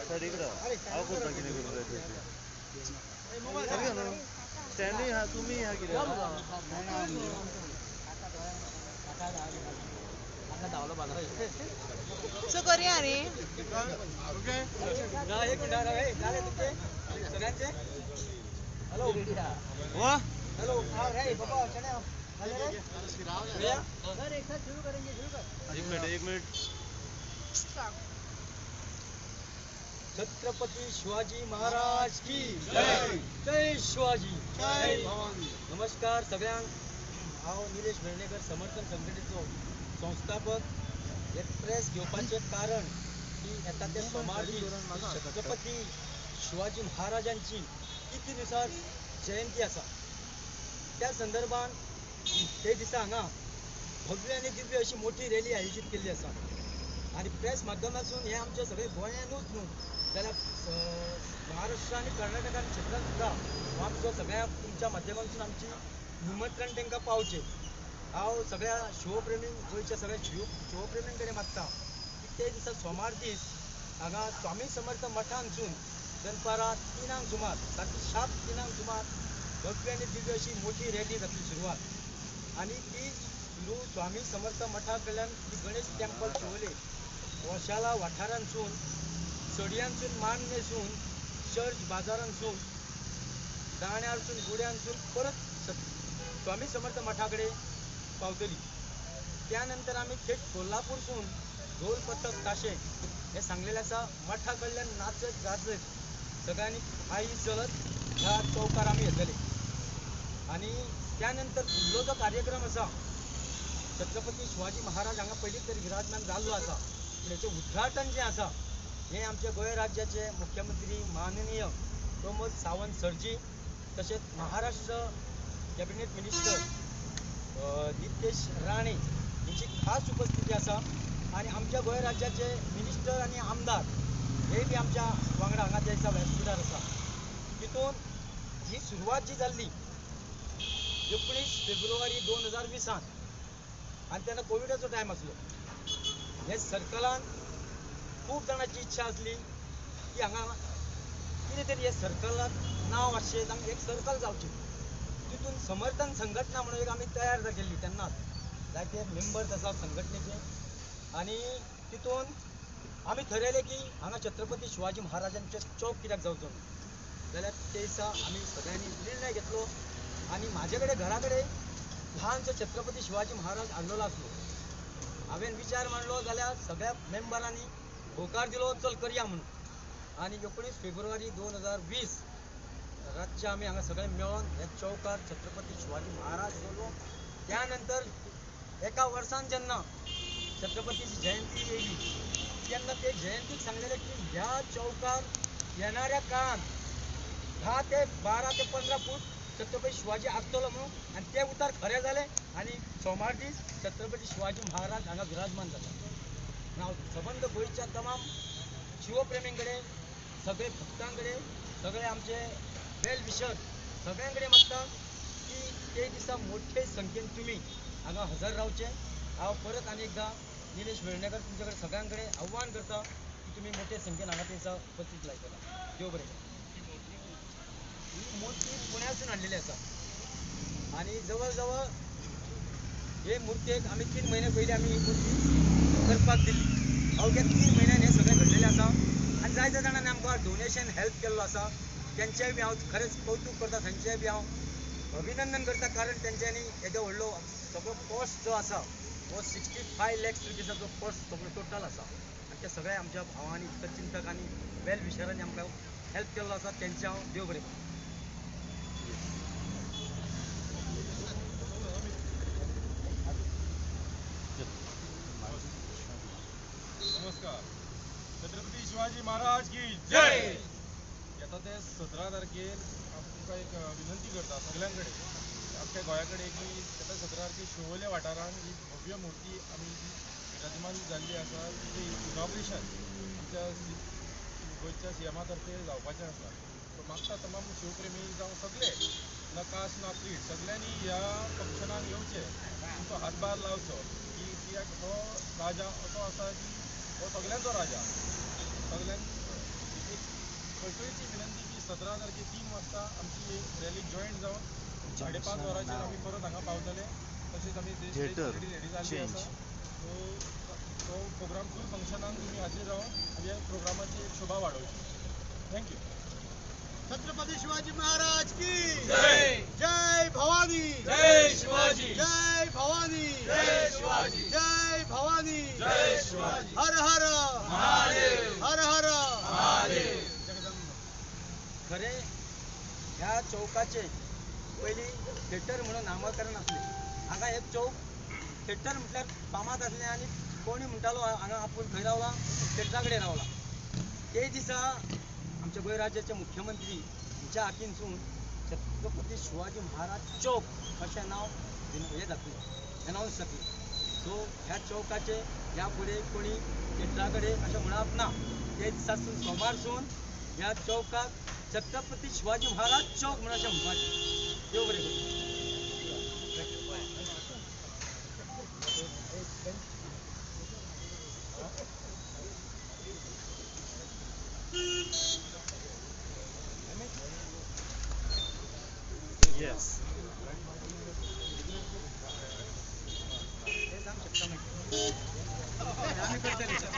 सायडीकडे हांव करता कितें करूं जाय तें. सारकें न्हू स्टँडूय आहा तुमी आहा कितें. सो करूया रे. एक मिनिट झाले तुमचे सगळ्यांचे. हॅलो वा हॅलो रे बाबा चणे सर एक साथ शुरू करेंगे. शुरू कर. एक मिनिट एक मिनिट. छत्रपती शिवाजी महाराज की जय. जय शिवाजी जय भवानी. नमस्कार सगळ्यांक. हांव निलेश वेर्णेकर, समर्थन संघटनेचो संस्थापक. हे प्रेस घेवपाचें कारण की येता ते सोमार दीस छत्रपती शिवाजी महाराजांची किती दिसां जयंती आसा. त्या संदर्भात ते दिसा हांगा भव्य आनी दिव्य अशी मोठी रॅली आयोजीत केल्ली आसा. आनी प्रेस माध्यमांतसून हें आमचें सगळें गोंयानूच न्हू जाल्यार महाराष्ट्र आनी कर्नाटक आनी क्षेत्रांत सुद्दां हो आमचो सगळ्या तुमच्या माध्यमांतसून आमची निमंत्रण तांकां पावचें. हांव सगळ्या शिवप्रेमी गोंयच्या सगळ्या शिवप्रेमीं कडेन मागता की ते दिसा सोमार दीस हांगा स्वामी समर्थ मठांतसून दनपारां 3 सुमार, सारकी शार्प 3 सुमार भव्य आनी दिव्य अशी मोठी रॅली जातली सुरवात. आनी ती सुरू स्वामी समर्थ मठा कडल्यान ती गणेश टेम्पल शिवोले गोशाला वाठारांतसून सडयांसून मान्नेसून चर्च बाजारांसून दाण्यारसून गुड्यांसून परत स्वामी समर्थ मठा कडेन पावतली. त्यानंतर आमी थेट कोल्हापूरसून ढोल पथक ताशे हे सांगलेलें आसा. मठा कडल्यान नाचत गाजत सगळ्यांनी पायी चलत ह्या चौकार आमी येतले. आनी त्यानंतर फुडलो जो कार्यक्रम आसा छत्रपती शिवाजी महाराज हांगा पयलीं तरी विराजमान जाल्लो आसा, पूण हेचें उद्घाटन जें आसा हें आमच्या गोंय राज्याचे मुख्यमंत्री माननीय प्रमोद सावंत सरजी तशेंच महाराष्ट्र कॅबिनेट मिनिस्टर नितेश राणे हांची खास उपस्थिती आसा. आनी आमच्या गोंय राज्याचे मिनिस्टर आनी आमदार हे बी आमच्या वांगडा हांगा त्या दिसा व्यासपिठार आसा. तितून ही सुरवात जी जाल्ली 19 फेब्रुवारी 2020 आनी तेन्ना कोविडाचो टायम आसलो. हे सर्कलान खूब जाणांची इच्छा आसली की हांगा कितें तरी हे सर्कलाक नांव आसचें, हांगा एक सर्कल जावचें. तितून समर्थन संघटना म्हणून एक आमी तयार केल्ली तेन्नाच जायते मेंबर्स आसा संघटनेचे. आनी तितून आमी थरयलें की हांगा छत्रपती शिवाजी महाराजांचे चौक कित्याक जावचो न्हू जाल्यार ते दिसा आमी सगळ्यांनी निर्णय घेतलो. आनी म्हाजे कडेन घरा कडेन ल्हानसो छत्रपती शिवाजी महाराज हाडलेलो आसलो. हांवें विचार मांडलो जाल्यार सगळ्या मेंबरांनी होकार दिलो, चल करया म्हणून. आनी 19 फेब्रुवारी 2020 रातचे आमी हांगा सगळे मेळोन ह्या चौकार छत्रपती शिवाजी महाराज दवरलो. त्यानंतर एका वर्सान जेन्ना छत्रपतीची जयंती येयली तेन्ना ते जयंतीक सांगलेलें की ह्या चौकार येणाऱ्या काळांत 10 ते 12 ते 15 फूट छत्रपती शिवाजी आसतलो म्हणून. आनी ते उतार खरें जालें आनी सोमार दीस छत्रपती शिवाजी महाराज हांगा विराजमान जाता. हांव सबंद गोंयच्या तमाम शिवप्रेमीं कडेन, सगळे भक्तां कडेन, सगळे आमचे वेल विशर सगळ्यां कडेन मागता की ते दिसा मोठे संख्येन तुमी हांगा हजर रावचे. हांव परत आनी एकदां निलेश वेर्णेकर तुमचे कडेन सगळ्यां कडेन आव्हान करता की तुमी मोठे संख्येन हांगा ते दिसा उपस्थित लायतले. देव बरें करूं. ही मूर्ती पुण्यासून हाडलेली आसा आनी जवळ जवळ हे मुर्तेक आमी 3 म्हयने पयलीं आमी ही मूर्ती करपाक दिल्ली. अवघ्या 3 म्हयन्यान हें सगळें घडलेलें आसा. आनी जायत्या जाणांनी आमकां डोनेशन हेल्प केल्लो आसा, तेंचेय बी हांव खरेंच कौतूक करता, थंयचेय बी हांव अभिनंदन करता, कारण तेंच्यांनी येदो व्हडलो सगळो कॉस्ट जो आसा हो 65 लॅक्स रुपीसाचो कॉस्ट सगळो टोटल आसा. आनी ते सगळे आमच्या भावांनी, हितचिंतकांनी, वेल विशरांनी आमकां हेल्प केल्लो आसा, तेंचें हांव देव बरें करूं. नमस्कार. छत्रपती शिवाजी महाराज की जय. येता ते 17 तारखेर हांव तुमकां एक विनंती करता सगळ्यां कडेन, आख्ख्या गोंया कडेन की येता 17 तारखेर शिवोले वाठारांत ही भव्य मूर्ती आमी जी विराजमान जाल्ली आसा तिचें इनॉग्रेशन आमच्या गोंयच्या सीएमा तर्फे जावपाचें आसा. सो मागता तमाम शिवप्रेमी जावं सगळे ना कास्ट ना क्रीड सगळ्यांनी ह्या फंक्शनाक येवचें, तुमचो हातभार लावचो की कित्याक हो राजा असो आसा की हो सगळ्यांचो राजा, सगळ्यांक कळकळीची विनंती की 17 तारखेर 3 वाजता आमची रॅली जॉयन जावन 5:30 वरांचेर आमी परत हांगा पावतले. तशेंच आमी रेडी रेडी जाल्ली आसा. सो तो प्रोग्राम फूल फंक्शनाक तुमी हाजीर रावन आनी ह्या प्रोग्रामाची एक शोभा वाडोवची. Thank you. Chhatrapati Shivaji Maharaj की जय. जय भवानी. जय शिवाजी. जय भवानी. जय शिवाजी. जय भवानी. जय शिवाजी. हर हर महादेव. हर हर महादेव. जगदंब. खरें ह्या चौकाचे पयलीं थिएटर म्हणून नामकरण आसलें. हांगा एक चौक थिएटर म्हटल्यार फामाद आसलें आनी कोणी म्हणटालो हांगा आपूण खंय रावला, थिएटरा कडेन रावला. ते दिसा आमच्या गोंय राज्याचे मुख्यमंत्री हांच्या हातीनसून छत्रपती शिवाजी महाराज चौक अशें नांव हें जातलें, एनावन्स जातलें. सो ह्या चौकाचे ह्या फुडें कोणी थिएटरा कडेन अशें म्हणप ना. ते दिसासून सोमारसून ह्या चौकाक छत्रपती शिवाजी महाराज चौक म्हणून अशें म्हणपाचें. देव बरें करूं. Yes. हे जावंक शकता मागीर. आमी करतले.